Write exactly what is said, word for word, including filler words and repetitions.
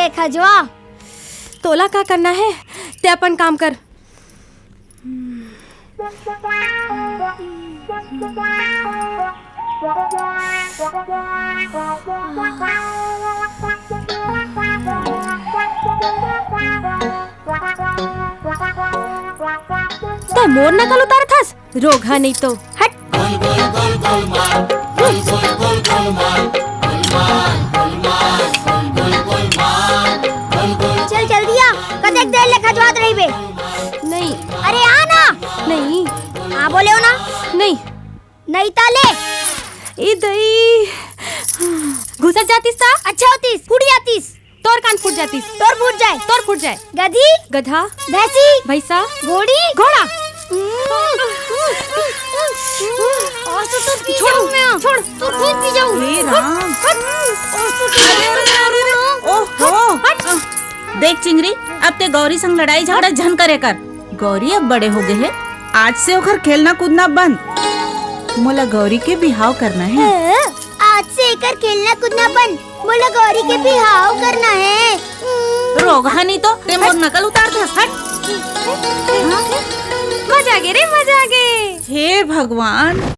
ए खजवा, तोला का करना हे, ते अपन काम कर। ते मोर नकल उतारत हस, रोगहा नहीं तो। हट। चल जल्दी आ, कतेक देर ले खजवात रहिबे? नहीं। अरे आ ना। नहीं। आ बोले हो ना। नहीं। नहीं ता ले। ए दई। घुसर जातिस ता? अच्छा होतिस, फूट जातिस। तोर कान फूट जातिस। तोर फूट जाए। तोर फूट जाए। गधी। गधा। भैंसी। भैंसा। घोड़ी। घोड़ा। और तो तोर पी छोड़, जाऊं मैं। छोड़। तोर दूध पी जाऊं। हे राम। और तो तोर अरे, अरे, अरे, अरे। ओहो। हट। देख चिंगरी, अब ते गौरी संग लड़ाई झगड़ा झन करे कर। गौरी अब बड़े हो गए हे, आज से ओखर खेलना कूदना बंद। मोला गौरी के बिहाव करना हे। हाँ, आज से एकर खेलना कूदना बंद। मोला गौरी के बिहाव करना हे। रोगहा नहीं तो, ते मोर नकल उतारत हस, हट। मजा आ गे रे, मजा आ गे। हे भगवान।